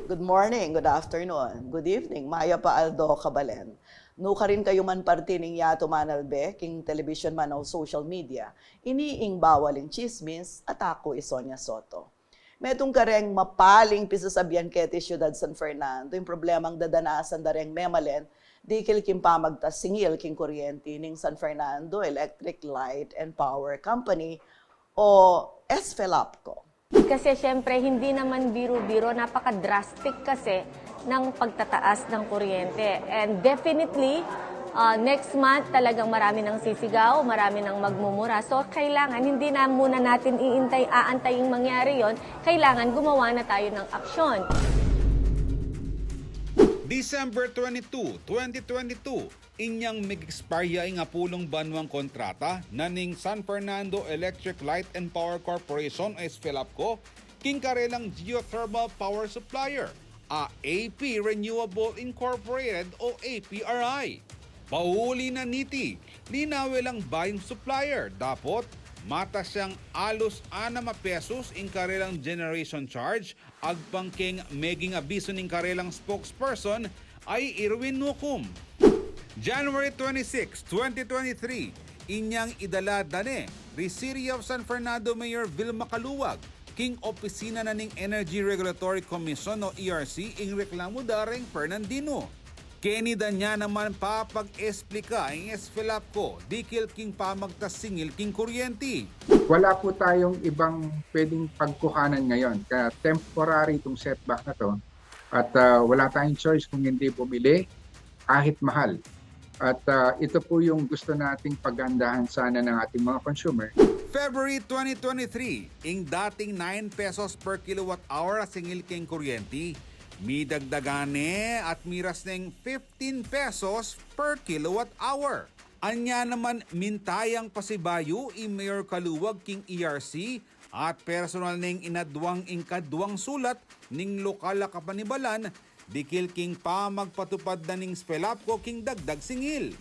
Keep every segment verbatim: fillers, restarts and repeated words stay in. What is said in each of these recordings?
Good morning, good afternoon, good evening, mayap a aldo, kabalen. Nukarin kayu man parti ning yatu manalbe king television man o social media, ini ing Bawal ing Tsismis, at aku i Sonia Soto. Metung kareng mapaling pisasabian keti Syudad San Fernando ing problemang dadanasan da reng memalen dikil king pamagtas singil king kuryenti ning San Fernando Electric Light and Power Company o SFELAPCO. Kasi siyempre, hindi naman biro-biro, napaka-drastic kasi ng pagtataas ng kuryente. And definitely, ah, next month talagang marami nang sisigaw, marami nang magmumura. So, kailangan hindi na muna natin iintay, aantay yung mangyari yon. Kailangan gumawa na tayo ng aksyon. December twenty-two, twenty twenty-two, inyang mig-expire ya ing apulung banuang kontrata na ning San Fernando Electric Light and Power Corporation o SFELAPCO king karelang geothermal power supplier, a AP Renewable Incorporated o APRI. Pauli na niti, linawe lang bayung supplier, dapot matas yang alus anam a pesos ing karelang generation charge, agpang king meging abisu ning karelang spokesperson, a i Erwin Nucum. January twenty-six, twenty twenty-three, inyang idala da ne ri City of San Fernando Mayor Vilma Caluag king opisina na ning Energy Regulatory Commission o ERC ing reklamu da reng Fernandino. Keni da nya naman papag-esplika ing SFELAPCO dikil king pamagtas singil king kuryenti. Wala po tayong ibang pwedeng pagkuhanan ngayon, kaya temporary itong setback na 'to. At, ah, wala tayong choice kung hindi bumili kahit mahal. At, ah, ito po yung gusto nating pagandahan sana ng ating mga consumer. February twenty twenty-three, ing dating nine pesos per kilowatt hour a singil king kuryenti, midagdagan ne at miras neng fifteen pesos per kilowatt hour. Anya naman, mintayang pasibayu i Mayor Caluag king ERC at personal neng inadwang ing kaduang sulat ning lokal a kapanibalan dikil king pamagpatupad na ning SFELAPCO king dagdag singil.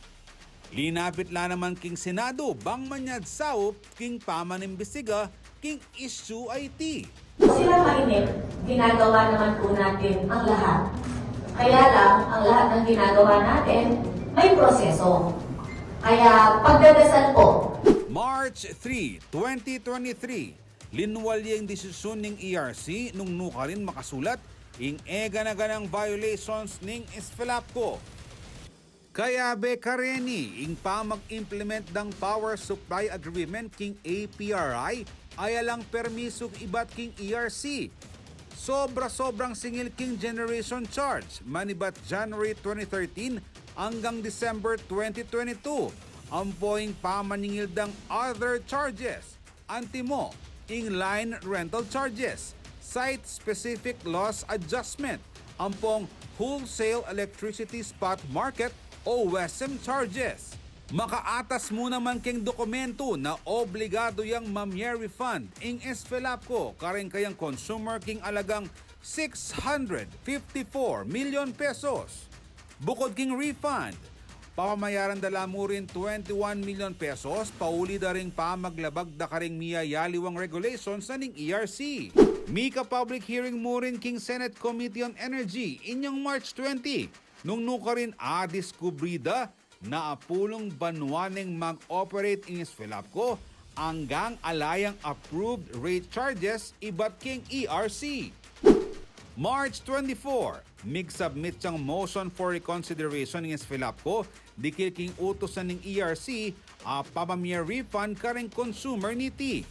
Linapit la naman king Senado bang manyad saup king pamanimbestiga king issue a iti. Sila mainip, ginagawa naman po natin ang lahat. Kaya lang, ang lahat ng ginagawa natin, may proseso. Kaya pagdadasal po. March three, twenty twenty-three, linwal ya ing desisyun ning ERC nung nukarin makasulat ing e gana-ganang violations ning SFELAPCO. Kayabe kareni, ing pamag-implement dang power supply agreement king APRI ay alang permisu ibat king ERC. Sobra-sobrang singil king generation charge manibat January twenty thirteen anggang December twenty twenty-two, ampo ing pamaningil dang other charges. Antimo, ing line rental charges, site-specific loss adjustment, ampong wholesale electricity spot market o WESM charges. Makaatas mu naman keng dokumentu na obligadu yang mamie-refund ing SFELAPCO kareng kayang consumer king alagang six hundred fifty-four million pesos. Bukud king refund, papamayaran da la mu rin twenty-one million pesos pauli da ring pamaglabag da karing miyayaliwang regulations na ning ERC. Mika-public hearing mu rin king Senate Committee on Energy inyang March twenty, nung nukarin adiskubri da na apulung banua neng mag-operate ing SFELAPCO anggang ala yang approved rate charges ibat king ERC. March twenty-four, mig-submit yang motion for reconsideration ing SFELAPCO dikil king utus na ning ERC a papamie-refund kareng consumer niti.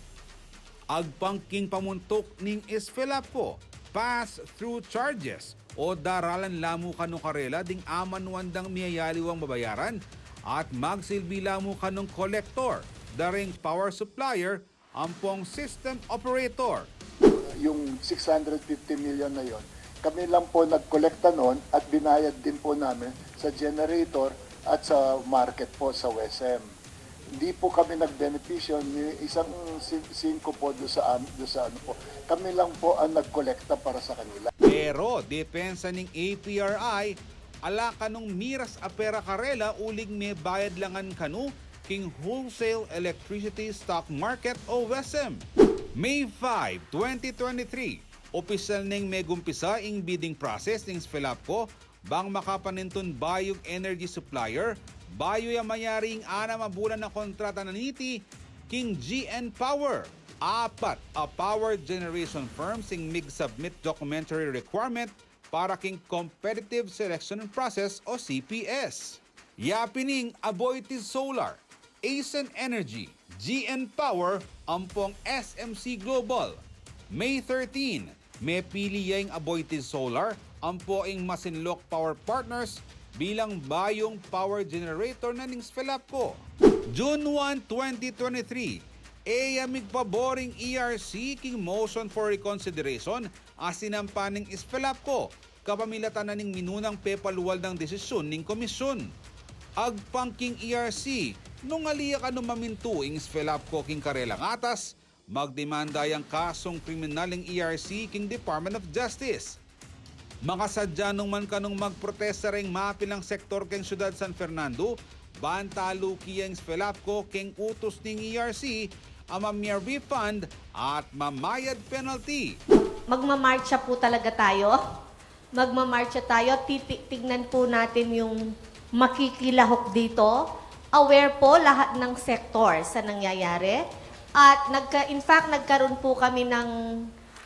Agpang king pamuntuk ning SFELAPCO, pass-through charges o daralan la mu kanu karela ding amanuan dang miyayaliwang babayaran at magsilbi la mu kanung collector da ring power supplier ampong system operator. Yung six hundred fifty million na yon, kami lang po nagkolekta noon at binayad din po namin sa generator at sa market po sa WESM. Hindi po kami nagbenepisyo ni isang sin-, singko po do sa am-, do sa ano po. Kami lang po ang nagkolekta para sa kanila. Pero depensa ning APRI, ala kanung miras a pera karela uling mebayad la ngan kanu king Wholesale Electricity Stock Market o WESM. May five, twenty twenty-three, Opisyal neng megumpisa ing bidding process ning SFELAPCO bang makapanintun bayung energy supplier bayu ya mayari ing anam a bulan a kontrata na niti king G N Power. Apat a power generation firms ing mig-submit documentary requirement para king competitive selection process o C P S. Ya pin ing Aboitiz Solar, Asian Energy, G N Power, ampong S M C Global. May thirteen, mepili ya ing Aboitiz Solar ampo ing Masinloc Power Partners bilang bayung power generator na ning SFELAPCO. June one, twenty twenty-three, e ya migpabor ing E R C king motion for reconsideration a sinampa ning SFELAPCO kapamilatan na ning minunang pepalual nang desisyun ning komisyun. Agpang king E R C, nung ali ya kanu mamintu ing SFELAPCO king karelang atas, magdemanda yang kasung kriminal ing E R C king Department of Justice. Makasadya nung man kanung magprotesta reng mapilang sektor keng Syudad San Fernando, ban taluki ya ing SFELAPCO keng utus ning E R C a mamie refund at mamayad penalty. Magmamarcha po talaga tayo. Magmamarcha tayo. Titi-, tignan po natin yung makikilahok dito. Aware po lahat ng sektor sa nangyayari. At nagka, in fact, nagkaroon po kami ng,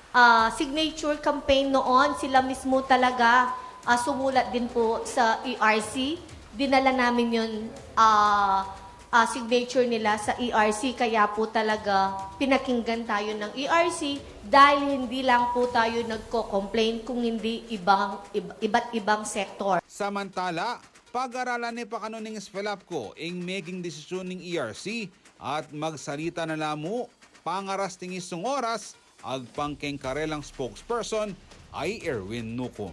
ah, signature campaign noon. Sila mismo talaga, ah, sumulat din po sa E R C. Dinala namin yun, ah, ah, signature nila sa E R C, kaya po talaga pinakinggan tayo ng E R C dahil hindi lang po tayo nagko-complain kung hindi ibang, ib-, iba't ibang sektor. Samantala, pag-aralan ne pa kanu ning SFELAPCO ing meging desisyun ning E R C at magsalita na la mu pangaras ning isung oras, agpang keng karelang spokesperson a i Erwin Nucum.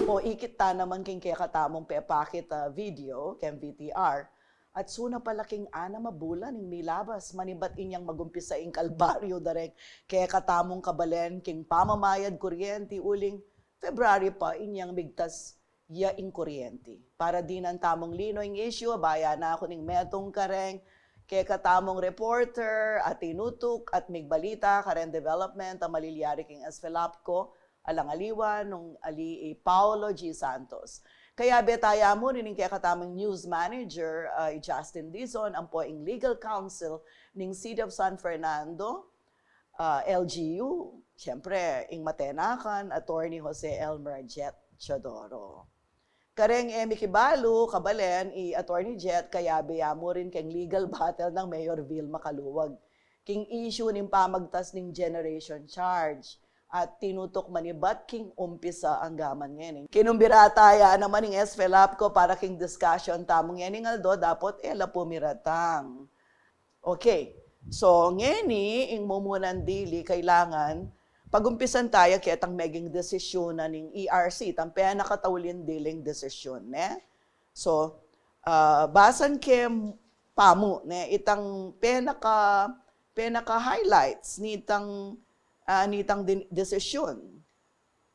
O ikit ta naman king kekatamung pepakit a video keng V T R. Atsu na pala king anam a bulan ing milabas manibat inyang magumpisa ing kalbaryu da reng kekatamung kabalen king pamamayad kuryenti uling February pa inyang migtas ya ing kuryenti. Para dinan tamung lino ing issue, abayan na ku ning metung kareng kekatamung reporter a tinutuk at migbalita kareng development a malilyari king SFELAPCO, alang aliwa nung ali i Paolo G. Santos. Kayabe taya mu rin ing kekatamung news manager, ah, i Justin Dizon, ampo ing legal counsel ning City of San Fernando, ah, L G U, siyempre, ing matenakan, Attorney Jose Elmer Jet Teodoro. Kareng e mikibalu, kabalen, i Attorney Jet, kayabe ya mu rin keng legal battle nang Mayor Vilma Caluag king issue ning pamagtas ning generation charge at tinutuk manibat king umpisa anggaman ngeni. Kinumbira taya naman ing SFELAPCO para king discussion tamu ngening aldo dapot e la pumiratang. Okay. So, ngeni, ing mumunan dili, kailangan pagumpisan taya ketang meging desisyun na ning E R C, itang penakataulin diling desisyun, ne? So, ah, basan ke pamu, ne? Itang penaka, penaka-highlights nitang, ah, nitang din-, desisyun.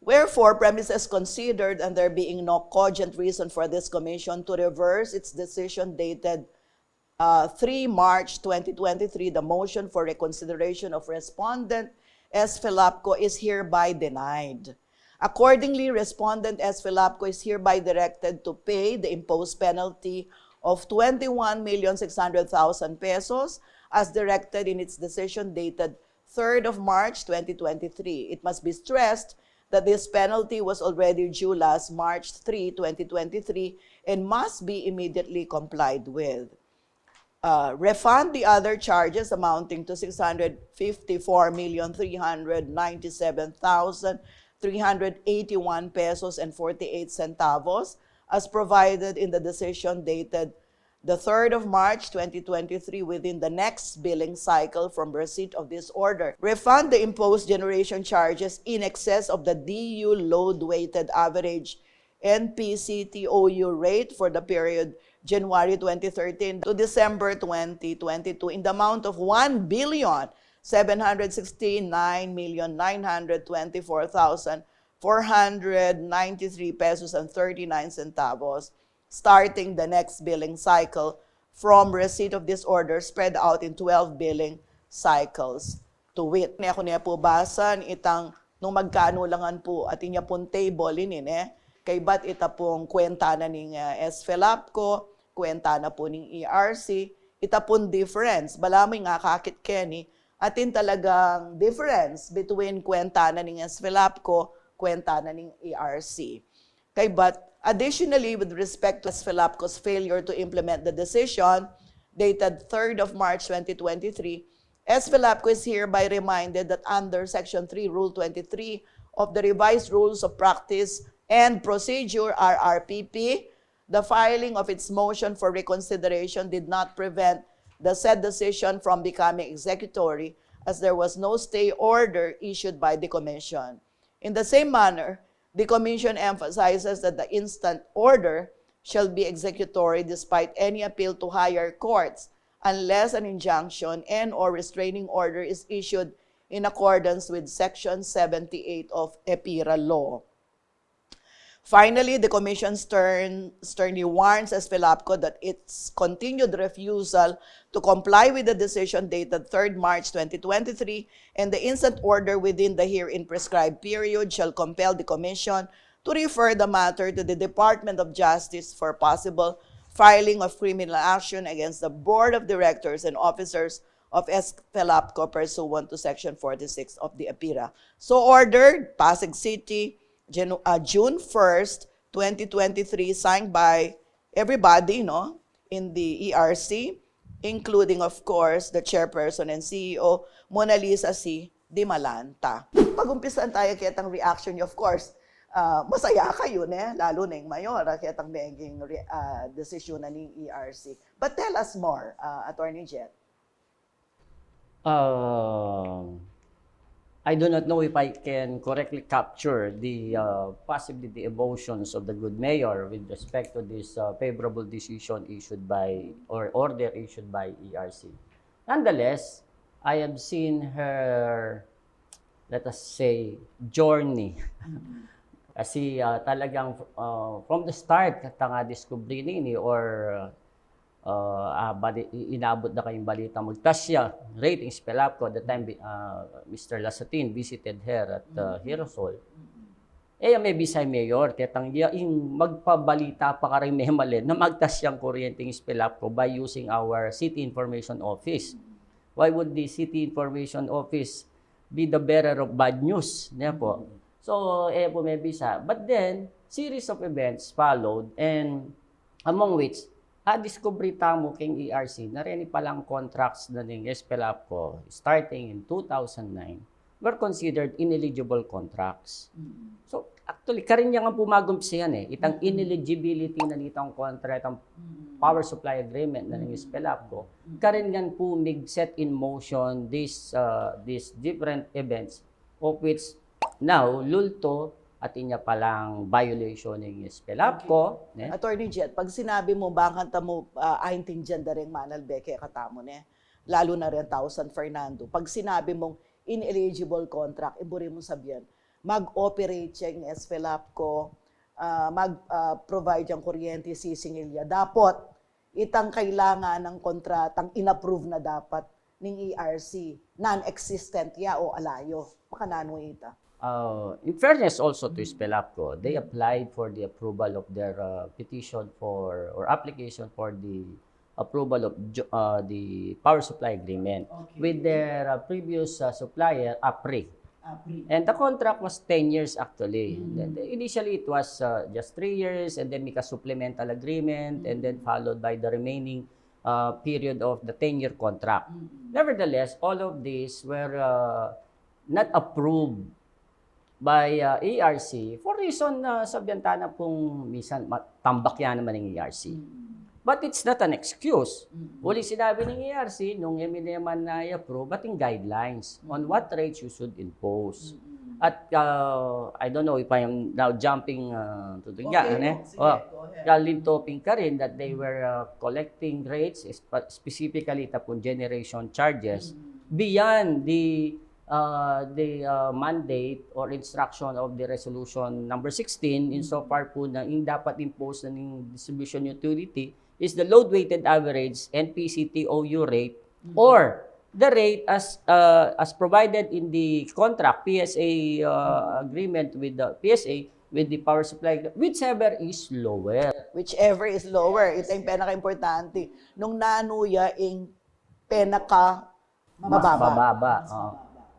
Wherefore, premises considered and there being no cogent reason for this commission to reverse its decision dated uh, three March twenty twenty-three, the motion for reconsideration of respondent SFELAPCO is hereby denied. Accordingly, respondent SFELAPCO is hereby directed to pay the imposed penalty of twenty-one million six hundred thousand pesos as directed in its decision dated third of March twenty twenty-three. It must be stressed that this penalty was already due last March three, twenty twenty-three, and must be immediately complied with. Uh, refund the other charges amounting to six hundred fifty-four million three hundred ninety-seven thousand three hundred eighty-one pesos and forty-eight centavos as provided in the decision dated the third of March twenty twenty-three within the next billing cycle from receipt of this order. Refund the imposed generation charges in excess of the D U load weighted average N P C T O U rate for the period January twenty thirteen to December twenty twenty-two in the amount of one billion seven hundred sixty-nine million nine hundred twenty-four thousand four hundred ninety-three pesos and thirty-nine centavos, starting the next billing cycle from receipt of this order spread out in twelve billing cycles to wit. Ne ku ne pu basan itang Nung magkanu la ngan pu, atin ya pung table ini, ne? Kaybat ita pung kwenta na ning, ah, SFELAPCO, kwenta na pu ning E R C, ita pung difference. Balamu ing akakit keni, atin talagang difference between kwenta na ning SFELAPCO, kwenta na ning E R C. Kaybat, additionally, with respect to SFELAPCO's failure to implement the decision dated third of March twenty twenty-three, SFELAPCO is hereby reminded that under Section three, Rule twenty-three of the Revised Rules of Practice and Procedure, R R P P, the filing of its motion for reconsideration did not prevent the said decision from becoming executory, as there was no stay order issued by the Commission. In the same manner, the Commission emphasizes that the instant order shall be executory despite any appeal to higher courts, unless an injunction and or restraining order is issued in accordance with Section seventy-eight of EPIRA law. Finally, the Commission stern, sternly warns SFELAPCO that its continued refusal to comply with the decision dated third March twenty twenty-three and the instant order within the herein prescribed period shall compel the Commission to refer the matter to the Department of Justice for possible filing of criminal action against the Board of Directors and officers of SFELAPCO pursuant to Section forty-six of the EPIRA. So ordered, Pasig City, Janu-, uh, June first, twenty twenty-three, signed by everybody, no, in the E R C, including, of course, the chairperson and C E O, Mona Lisa C. Dimalanta. Pag-umpisan tayo ketang reaction niyo, of course, ah, masaya kayo, ne? Lalo na ing mayor, ah, ketang meging re-, ah, desisyon na ning E R C. But tell us more, ah, Attorney Jet. Uh, I do not know if I can correctly capture the, uh, possibly the emotions of the good mayor with respect to this, uh, favorable decision issued by, or order issued by E R C. Nonetheless, I have seen her, let us say, journey. Kasi, uh, talagang, uh, from the start, katang discovery nini or uh, ah, bali, i-, inabot na kayung balita, magtas ya rating SFELAPCO. At the time, bi-, ah, Mister Lasatin visited her at, ah, Girasol. E ya mebisa ing mayor, ketang ya, ing magpabalita pa karing memalen na magtas yang kuryente ing SFELAPCO by using our City Information Office. Why would the City Information Office be the bearer of bad news? Niya po. So, e ya po mebisa. But then, series of events followed, and among which, ah, diskubre tamu keng E R C na reni palang contracts na ning SFELAPCO starting in two thousand nine were considered ineligible contracts. So, actually, karin ya ngan pu magumpisa yan e. Itang ineligibility na nitang contract, itang power supply agreement na ning SFELAPCO, karin ngan pu mig-set in motion these, uh, these different events of which now, lulto, atin ya palang violation ning SFELAPCO, ne? Attorney Jet, pag sinabi mu, bangkan tamu, ah, aintindian da ring manalbe kekatamu, ne? Lalu na reng tau San Fernando. Pag sinabi mung ineligible contract, e buri mung sabian, mag-operate ya ing SFELAPCO, ah, mag, ah, provide yang kuryente, sisingil ya. Dapot, itang kailangan nang kontratang in-approve na dapat ning E R C, non-existent ya o ala yu? Makananu ita? Uh, in fairness also to SFELAPCO, they applied for the approval of their, uh, petition for, or application for the approval of jo-, uh, the power supply agreement with their, uh, previous, uh, supplier, APRI. And the contract was ten years actually. Then, initially, it was, uh, just three years, and then mika supplemental agreement, and then followed by the remaining, uh, period of the ten-year contract. Nevertheless, all of these were, uh, not approved by, uh, E R C for reason na sabian ta na pung minsan ma-, tambak ya naman ning E R C. But it's not an excuse. Uli sinabi ning E R C, nung e mi naman na i-approve, ating guidelines on what rates you should impose. At, uh, I don't know if I am now jumping, uh, to the, okay, nga, ano, eh? Sige, oh, go ahead. Kalintoping ka rin that they were, uh, collecting rates, espe-, specifically ita pung generation charges, beyond the, uh, the, uh, mandate or instruction of the resolution number sixteen, insofar po na ing dapat impose na ning distribution utility is the load weighted average N P C T O U rate or the rate as uh, as provided in the contract, P S A uh, agreement with the P S A, with the power supply, whichever is lower. Whichever is lower. Ito yung pinaka-importante. Nung nanu ya ing pinaka mababa. Mababa. Oh.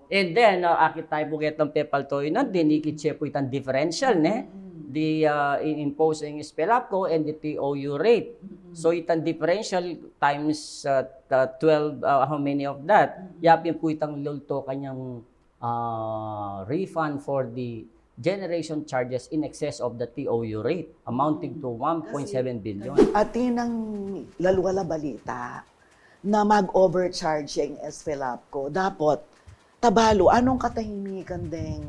And then, uh, akit tayo po ketang pepaltoy na, dinikit siya po itang differential, ne? The uh, in- imposing SFELAPCO and the T O U rate. So itang differential times uh, the twelve, uh, how many of that? Yapin po itang lulto kanyang uh, refund for the generation charges in excess of the T O U rate, amounting to one point seven billion. Atin nang laluala balita na mag-overcharge ya ing SFELAPCO. Dapot, tabalu, anong katahimikan deng,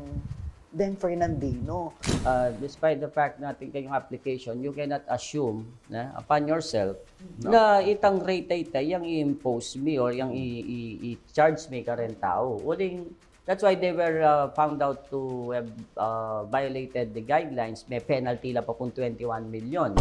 deng Fernandino? Uh, despite the fact na atin kayong application, you cannot assume na upon yourself na itang rate ay ita, yang i-impose me or yang i- i- i-charge me kareng tao. Uling, that's why they were uh, found out to have uh, violated the guidelines. May penalty la pa pung twenty-one million.